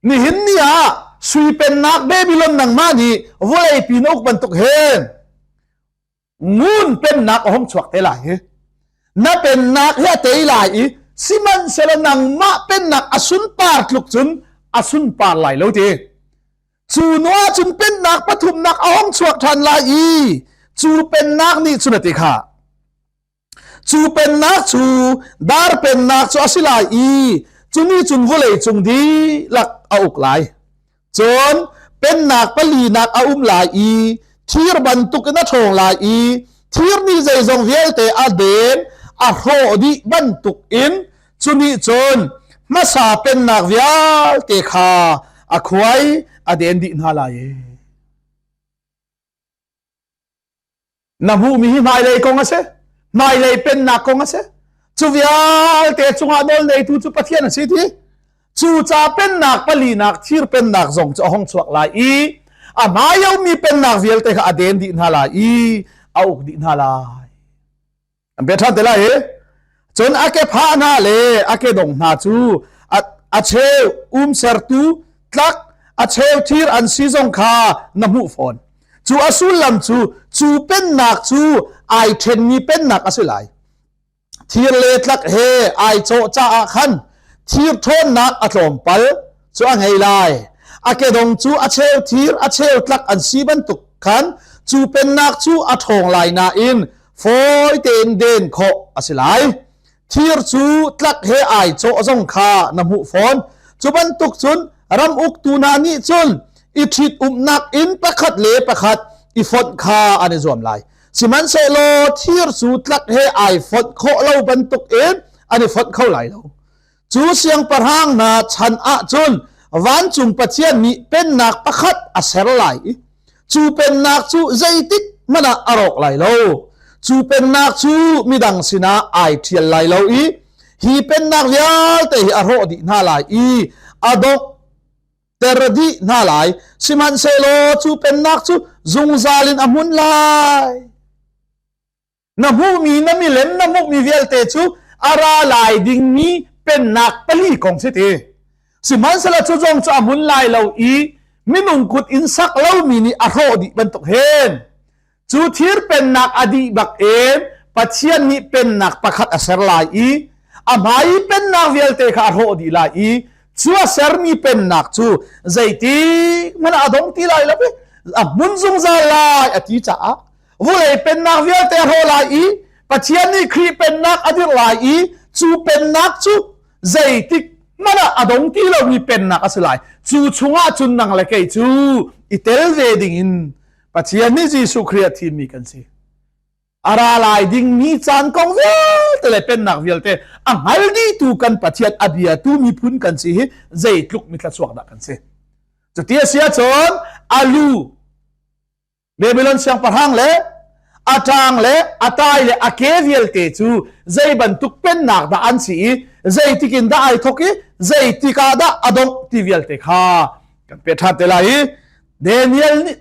Nihin ni ah sui pennak Babylon nangmah nih vawlei pi na uk bantuk hin ngun pennak a hung chuak te lai hi. Na pennak hi a tei lai i sihmanhsehlaw nangmah pennak a sunpar tluk cun a sunpar lai lo ti. Cu nu ahcun pennak pathumnak a hung chuak ṭhan lai i cu pennak nih cun a ti kha. Cu pennak cu dar pennak cu a si lai i cu nih cun vawlei cung dihlak a uk lai. Cun pennak palinak a um lai i thir bantukin a ṭhawng lai i thir nih zeizong vialte a den a hrawh dih bantukin Cu nih cun hmasa pennak vialte kha a khuai a den dih hna lai. Na hmuhmi hi hmailei kong a si. Hmailei pennak kong a si. Cu vialte cungah nawl neitu cu Pathian a si ti. Cu ca pennak palinak thir pennak zong cu a hong chuak lai i a hmaiomi pennak vialte kha a den dih hna lai i a uk dih hna lai. An pe ṭhan te lai i cun a ke phah hna le a ke dong hna cu a cheu umsertu tlak a cheu thir an si zong kha na hmuh fawn. Cu a sullam cu cu pennak cu ai ṭhenmi pennak a si lai. Thir le tlak he ai cawh caah khan thir ṭhawnnak a tlawmpal cu a ngei lai. A kedong cu a cheu thir a cheu tlak an si bantuk khan cu pennak cu a ṭhawng lai nain fawi tein den khawh a si lai. Thir cu tlak he ai cawh zong kha na hmuh fawn. Cu bantuk cun ram uktu hna nih cun i ṭhit-umnak in pakhat le pakhat i fonh kha an i zuam lai. Sihmanhsehlaw thir cu tlak he ai fonh khawh lo bantukin an i fonh kho lai lo. Cu siangpahrang hna chan ahcun vancung Pathian nih pennak pakhat a ser lai i cu pennak cu zeitik hmanh ah a rawk lai lo. Cu pennak cu midang sinah ai ṭhial lai lo i. Hi pennak vialte hi a hrawh dih hna lai i a dongh ter dih hna lai. Sihmanhsehlaw cu pennak cu zungzal in a hmun lai. Na hmuhmi na milem na hmuhmi vialte cu a ra lai dingmi pennak pali kong si ti. Sihmanhsehlaw cu zong cu a hmun lai lo i minung kut in sak lomi nih a hrawh dih bantuk hen. Cu thir pennak a dih bak in Pathian nih pennak pakhat a ser lai i a hmai i pennak vialte kha a hrawh dih lai i cu a sermi pennak cu zeitik hmanh ah a dong ti lai lo i a hmun zungzal lai a ti caah vulei pennak vialte a hrawh lai i Pathian nih Khrih pennak a dirh lai i cu pennak cu zeitik hmanh ah a dong ti lomi pennak a si lai. Cu chungah cun nang le kei cu i tel ve ding in Pathian nih Jesuh Khrih a thimmi kan si. A ra lai dingmi caan kong vialte le pennak vialte a hngal dihtu kan Pathian a biatu miphun kan si hi zeitluk mithlachuak dah kan si. Cuti a si ahcun a lu Babylon siangpahrang le a ṭang le a tai le a ke vialte cu zei bantuk pennak dah an si i zeitik in dah ai thawk i zeitik ah dah a dongh ti vialte kha kan pe ṭhan te lai i Daniel nih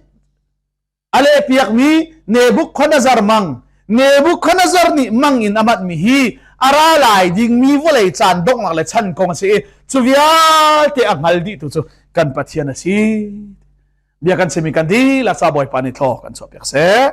a lehpiakmi Nebuchadnezzar mang Nebuchadnezzar nih mang in a manhmi hi a ra lai dingmi vawlei caan donghnak le chan kong a si i cu vialte a hngal dihtu cu kan Pathian a si. Bia kan chimi kan dihlak ca Bawipa nih thlaw kan chuahpiak seh.